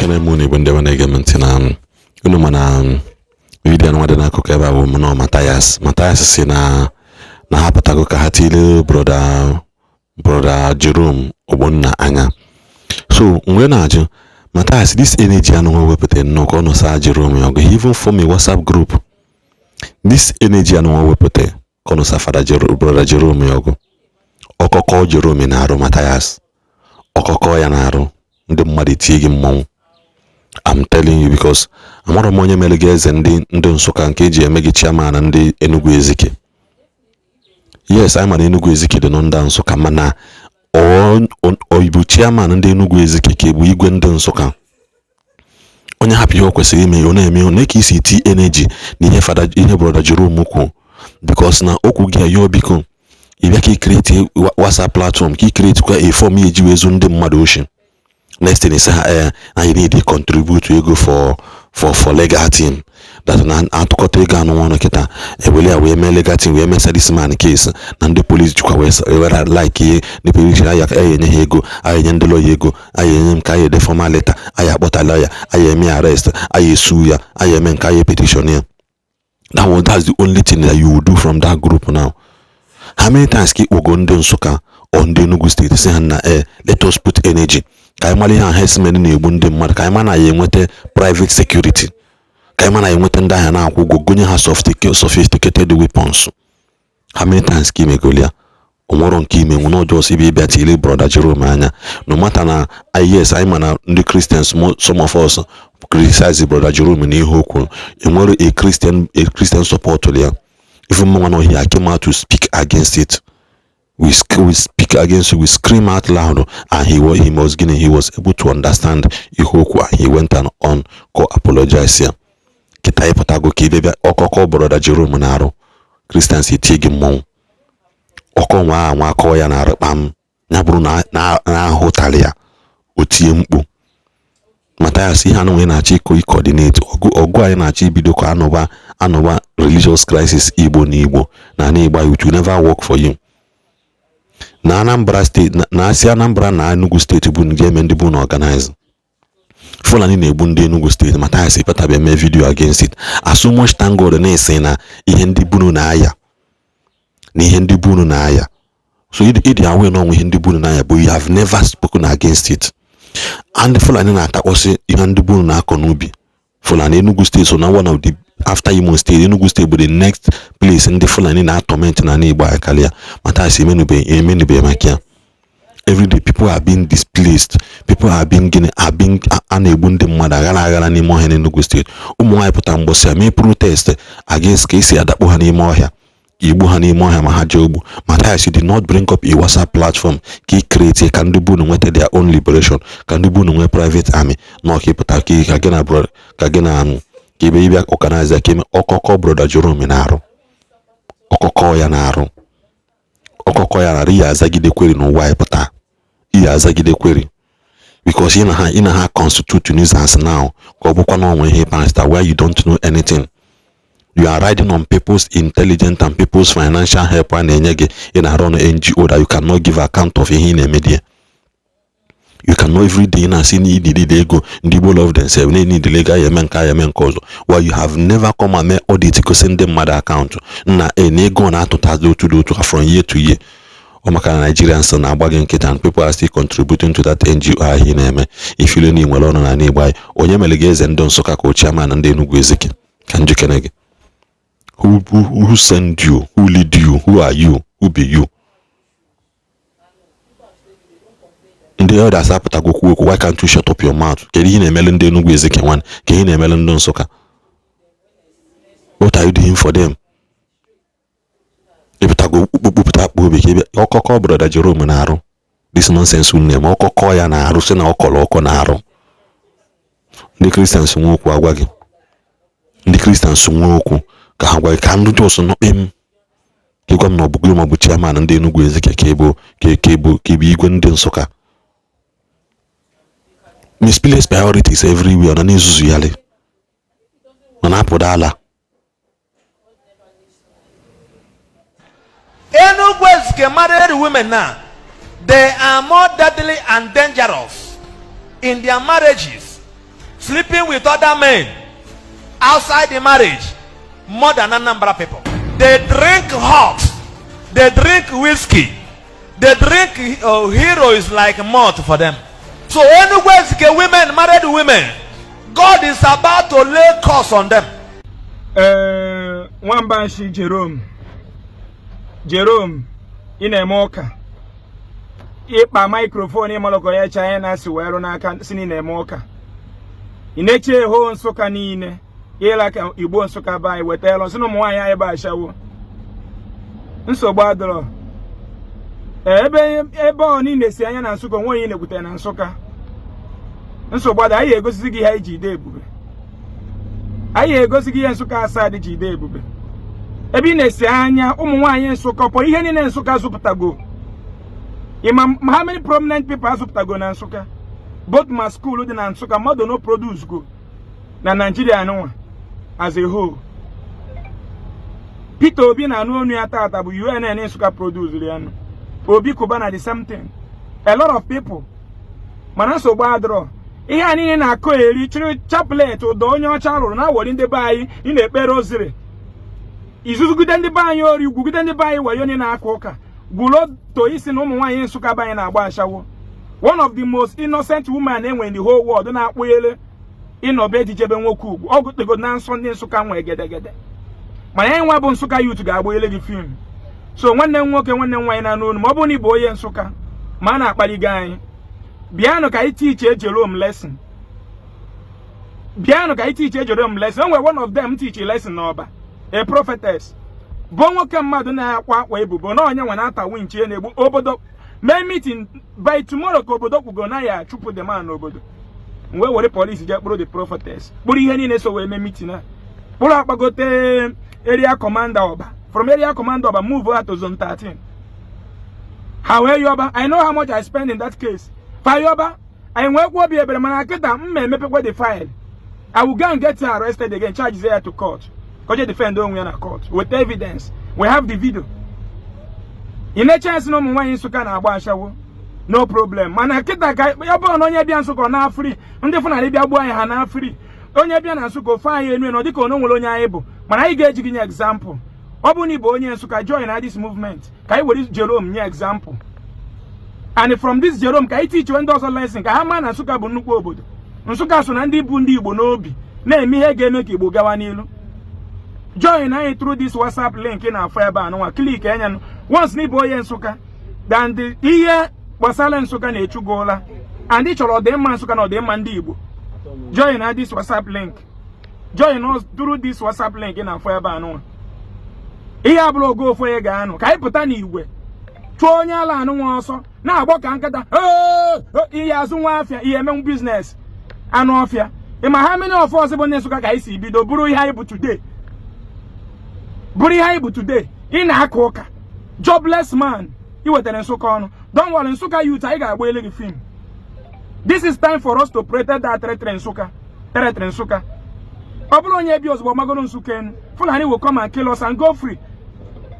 Ekene m unu, Igbo ndị ọma na-ege m ntị. Na unu ma na vidiyo nwa dị n'akụkụ ebe a bụ mụ na Mathias. Mathias si na ha pụtago ka ha tile brother Jerome Ogbonna anya. So mgbe na-ajụ Mathias, this energy anụnwa wepụta nnọọ ka ọ nụsa Jerome ọgụ. He even form a WhatsApp group. This energy anụnwa wepụta ka ọ nụsa Fada Jerome, brother Jerome ọgụ, ọkọkọ Jerome na-arụ Mathias, ọkọkọ ya na-arụ, ndị mmadụ etie gị mmọnwụ. I'm telling you, because amarọ m onye mere gị eze ndị Nsụka nke eji eme gị chairman ndị Enugu Ezike. Yes, anyị ma na Enugu Ezike dị nọ ndị Nsụka, mana ọ bụ chairman ndị Enugu Ezike ka bụ igwe ndị Nsụka. Onye hapụ ihe o kwesịrị ime, ọ na-eme na ka isi ti energy na ihe fada, ihe brother Jerome kwu, because na okwu gị ayọ, biko ị bịa ka ị create WhatsApp platform, ka ị create kwa a form eji wee zu ndị mmadụ oshi. Next thing is ha na you need to contribute ego for legal team, that na atụkọta ego anụ ọnụ kịta, ewele ya wee mee legal team, wee mesa this man case na ndị police jikwa wee were like ihe ndị police aya enye ha ego, aya enye ndị lawyer ego, aya enye m ka aya ede formal letter, aya akpọta lawyer, aya eme arrest, aya esu ya, aya eme nke, aya petition ya. That's the only thing that you will do from that group now. How many times ka ikpogo ndị Nsụka or ndị Enugu Steeti si ha na let us put energy ka anyị mara ihe ahụ herdsmen na-egbu ndị mmadụ, ka anyị ma na ya enweta private security, ka anyị ma na ya enweta ndị ahịa na-akwụ ụgwọ, gonye ha sophisticated weapons? How many times ka imegolu ya? Onwero nke ime nwe n'ọjọọ si ịbịa tili brother Jerome anya. No matter na, yes, anyị ma na ndị Christians, some of us criticize brother Jerome na ihe o kwuru. Enwere a Christian support ya. Even mụnwa nọ here, I came out to speak against it. We speak against it, we scream out loud, and he was gịnị, he was able to understand ihe okwu, and he went and on go apologize ya. Kịta ịpụtago ka ibe bịa ọkọkọ brother Jerome na-arụ, Christians etie gị mmọnwụ. Ọkọ nwa anwa akọ ya na-arụ kpam ya, bụrụ na na ahụtara ya, o tie mkpu. Mathias, ihe anụ na-achọ ịkọ coordinate ọgụ, ọgụ anyị na-achọ ibido ka anụba anụba religious crisis Igbo na Igbo na ana Igbo, it will never work for you. Na Anambra Steeti, na asị Anambra na Enugu Steeti bụ ndị eme ndị bụ na organize Fulani na-egbu ndị Enugu Steeti. Mathias ịpụtabịa mee video against it. As so much, thank God, na-esi na ihe ndị bunu na-aya na ihe ndị bunu na-aya. So ịdị aware na ọnwa ihe ndị bunu na-aya, but you have never spoken against it. And Fulani na-atakpọsị ihe ndị bunu na-akọ n'ubi. Fulani Enugu Steeti so na one of the, after Imo Steeti, Enugu Steeti bụ the next place ndị Fulani na-atorment na Igbo akarịa. Mathias, emenube maka ya. Everyday people are being displaced, people are being gịnị, are being, a na-egbu ndị mmadụ aghara aghara n'ime ọhịa n'Enugu Steeti. Ụmụ nwaanyị pụtara mgbọsị ya mee protest against ka esi adakpo ha n'ime ọhịa, igbu ha n'ime ọhịa ma ha jee ogbu. Mathias did not bring up a WhatsApp platform ka ị create ka ndị bunu nweta their own liberation, ka ndị bunu nwee private army na ọka ịpụta ka gị na brother, ka gị na ka ibe ịbịa organize ka ime ọkọkọ brother Jerome na-arụ, ọkọkọ ya na-arụ, ọkọkọ ya na-arụ. Ihe azagide kweri n'ụwa anyị pụta, ihe azagide kweri, because ị na ha constitute nuisance now, ka ọ bụkwa na onwe ihe pastor where you don't know anything. You are riding on people's intelligent and people's financial help a na-enye gị. Ị na-arụ ọnụ NGO that you cannot give account of ihe ị na-eme there. You cannot. Every day na-asị na ididide ego ndị Igbo love themselves na-enidile ego, aya eme nke, aya eme nke ọzọ, while you have never come and mee audit gosi ndị mmadụ akaụntụ na e na ego na-atụtazi otu dị otu from year to year. Ọ maka na Nigerians na-agba gị nkịta and people are still contributing to that NGO ahụ ị na-eme ifile na nwere ọnụ na Igbo anyị. Onye mere gị eze ndị Nsụka ka chairman ndị Enugu Ezike? Ka njikere gị. Who send you? Who lead you? Who are you? Who be you? Ndị elders apụtago okwu okwu. Why can't you shut up your mouth? Kedu ihe na-emele ndị Enugu Ezike nwanne? Ka ihe na-emele ndị Nsụka? What are you doing for them? Ịpụtago kpụpụta akpa obi ka ịbịa ọkọkọ brother Jerome na-arụ. This nonsense unu na-eme, ọkọkọ ya na-arụ, sị na ọ kọrọ ọkọ na-arụ. Ndị Christians nwe okwu agwa gị, ndị Christians nwe okwu ka ha gwa gị, ka ndị jos nọkpe m ka ịgwa m na ọ bụ gị ma ọ bụ chairman ndị Enugu Ezike, ka ịbụ ka ịbụ ka ịbụ igwe ndị Nsụka. Misplaced priorities everywhere na na-ezuzu yali ọ na-apụda ala. Enugu Ezike married women now, they are more deadly and dangerous in their marriages. sleeping with other men outside the marriage more than Anambra people. They drink hot, they drink whiskey, they drink Hero is like malt for them. So Enugu Ezike women, married women, God is about to lay curse on them. Ee, nwambanshi Jerome, Jerome, ị na-eme ụka ịkpa microphone ịmalụkọ ya China si wee rụ n'aka si na ị na-eme ụka. Ị na-eche eho Nsụka niile ịla ka Igbo Nsụka be anyị wetara sị na ụmụ nwaanyị anyị bụ ashawo. Nsogbu adọrọ. Ee, ebe ọ niile si anya na Nsụka onwe onye na-ekwutere na Nsụka. Nsogbu adọ. Anyị egosizi gị ihe anyị ji ide ebube. Anyị egosi gị ihe Nsụka asaa dị ji ide ebube. Ebe ị na-esi anya ụmụ nwaanyị Nsụka pụrụ ihe niile Nsụka zụpụtago. Ịma how many prominent people azụpụtago na Nsụka? Both ma school dị na Nsụka, mmadụ no produce go na Nigeria nụnwa as a whole. Peter Obi na-anụ onu ya tata bụ UNN Nsụka produce ya nụ. Obi Cubana, the same thing, a lot of people. Mana nsogbu adịrọ. Ihe a niile na-akọ eri chịrị chaplet ụdọ onye ọcha rụrụ na-awọri ndị be anyị. Ị na-ekpere oziri izuzugide ndị be anyị ori, gwugide ndị be anyị wayo. Onye na-aka ụka gwulo to isi na ụmụ nwaanyị Nsụka be anyị na-agba ashawo. One of the most innocent woman enwe in the whole world na-akpụghele ịnọbe ejijebe nwoke ugwu ọ gụtego na nsọ ndị Nsụka nwee gedegede. Mana anyị nwa bụ Nsụka youth ga-agbanyele gị film. So nwanne m nwoke, nwanne m nwaanyị na-anụ onu, ma ọ bụrụ na ị bụ onye Nsụka ma a na-akpaligo anyị, bịanụ ka anyị teach Jerome lesson. Bịanụ ka anyị teach Jerome lesson. O nwere one of them teach lesson n'Ọba, a prophetess bụ nwoke mmadụ na-akwa akwa ebubo na onye nwe na-ata winchi na-egbu obodo. Mee meeting by tomorrow ka obodo kwugo na ya achụpụ the man n'obodo. Wee were police jee kpụrụ the prophetess, kpụrụ ihe niile so wee mee meeting a, kpụrụ akpagote area commander Ọba. From area commander Ọba, move her to zone 13. Ha wee yọba. I know how much I spend in that case. Fa yọba, anyị nwekwa obi ebere. Mana kịta m ma emepekwa the file. I will go and get her arrested again, charge her to court ka o jee defend onwe ya na court with evidence. We have the video. Ị na-eche nsị na ụmụ nwaanyị Nsụka na-agba ashawo, no problem. Mana kịta ka ya bụrụ na onye bịa Nsụka ọ na-afri ndị Fulani bịa gbuo anyị, ha na-afri. Onye bịa na Nsụka ofe anyị enu enu dịka ono nwere onye anyị bụ. Mana anyị ga-eji gị nye example. Ọ bụrụ na ị bụ onye Nsụka, join na this movement ka anyị were Jerome nye example, and from this Jerome ka anyị teach ndị ọzọ lesson ka ha maa na Nsụka bụ nnukwu obodo. Nsụka so na ndị bụ ndị Igbo n'obi na-eme ihe ga-eme ka Igbo gawa n'ilu. Join anyị through this WhatsApp link na-afọ ebe a nụnwa. Click enya once na ịbụ onye Nsụka dan ihe gbasara Nsụka na-echu gị ụla and ị chọrọ ọdịmma Nsụka na ọdịmma ndị Igbo. Join na this WhatsApp link. Join us through this WhatsApp link na-afọ ebe a nụnwa. Ihe abụrụ ogo ofu onye ga-anụ ka anyị pụta n'igwe chụọ onye ala anụ nwa ọsọ na-agbọ ka nkịta. Ihe azụ nwa afịa, ihe emenwu business anụ ọfịa. Ịma ha many of us bụ ndị Nsụka ka anyị si bido bụrụ ihe anyị bụ today, bụrụ ihe anyị bụ today. Ị na-aka ụka, jobless man, ị wetara Nsụka ọnụ. Don't worry, Nsụka youth, anyị ga-agba ele gị film. This is time for us to protect that territory, Nsụka territory. Nsụka ọ bụrụ onye bi ozugbo magoro Nsụka enu, Fulani will come and kill us and go free.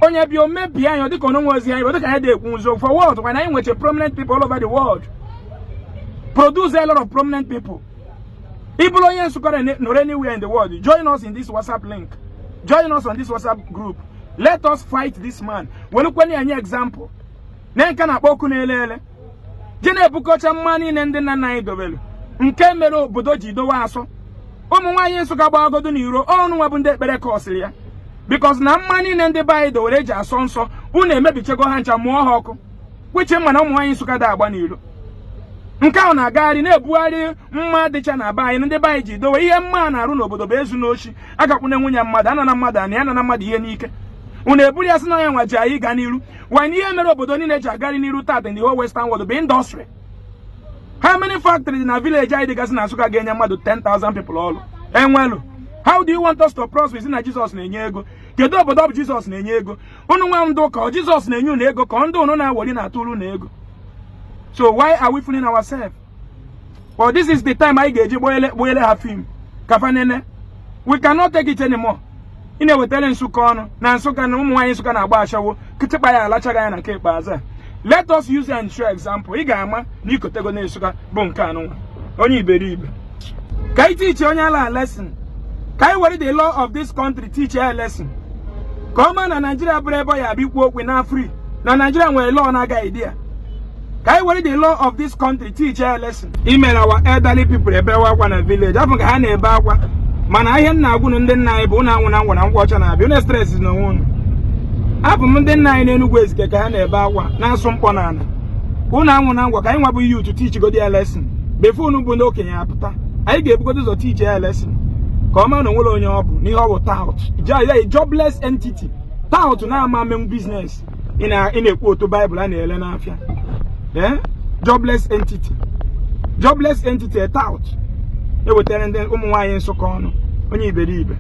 Onye bi o mebie anyị, ọ dịka onye nwe ozi anyị, ọ dịka anyị dị ekwu nzo. For what, when anyị nweche prominent people all over the world, produce a lot of prominent people? Ị bụrụ onye Nsụka nọrọ anywhere in the world, join us in this WhatsApp link, join us on this WhatsApp group. Let us fight this man. Welukweni anyị example na nke na-akpọ ọkụ na-ele ele je na-ebukọcha mma niile ndị nna nna anyị dobelu nke mere obodo ji dowe asọ. Ụmụ nwaanyị Nsụka gbagodo n'iro ọnụ nwa bụ ndị ekpere ka ọsịrị ya, because na mma niile ndị be anyị dowere eji asọ nsọ, unu emebichego ha ncha, mụọ ha ọkụ kweche. Mma na ụmụ nwaanyị Nsụka da agba n'iro nke ahụ na-agagharị na-ebugharị mma dịcha na be anyị. Ndị be anyị ji dowe ihe mma na-arụ n'obodo bụ ezu n'ochi, agakwune nwunye mmadụ, anana mmadụ anị, anana mmadụ ihe n'ike. Unu eburu ya sị na ya nwa ji anyị gaa n'iru. Wanyị ihe mere obodo niile ji agagharị n'iru tata in the whole western world bụ industry. How many factories na village anyị dịgasị na Nsụka ga-enye mmadụ 10,000 people ọrụ enwelu? How do you want us to prosper? Si na Jizọs na-enye ego. Kedu obodo ọ bụ Jizọs na-enye ego? Unu nwa ndị ụka, ọ Jizọs na-enye unu ego ka ndị unu na-aweli na-atụrụ unu ego? So why are we fooling ourselves? Well, this is the time anyị ga-eji gboyele ha film kafa nene. We cannot take it anymore. Ị na-ewetara Nsụka ọnụ na Nsụka na ụmụ nwaanyị Nsụka na-agba ashawo, kịtịkpa ya alachaghị anya na nke ikpeazụ a. Let us use and show example. Ị ga-ama na ikotego na Nsụka bụ nke anụnwa onye iberibe. Ka anyị teach onye ala lesson. Ka anyị were the law of this country teach ya lesson, ka ọ maa na Naijiria bụrụ ebe ọ ya abịa ikwu okwu na free, na Naijiria nwere law na-agaghị dị ya. Ka anyị were the law of this country teach ya lesson. Imere our elderly people ebewe akwa na village afọ ka ha na-ebe akwa. Mana ihe nna agwụnụ, ndị nna anyị bụ ụnụ anwụ na ngwa na ngwa ọcha na-abịa, unu stress n'onwe unu. Abụ m ndị nna anyị n'Enugwu Ezike ka ha na-ebe akwa na-asụ mkpọ n'ala. Unu anwụ na ngwa, ka anyị nwa bụ youth teach godi ya lesson before unu bụ ndị okenye apụta. Anyị ga-ebugodo ụzọ teach ya lesson ka ọ mara na onwere onye ọ bụ n'ihe ọ bụ tout ya, jobless entity, tout na-ama menwu business. Ị na-ekwu otu Baịbụl a na-ele n'afịa, eh, jobless entity, jobless entity, a tout ewetara ndị ụmụ nwaanyị Nsụka ọnụ, onye iberibe.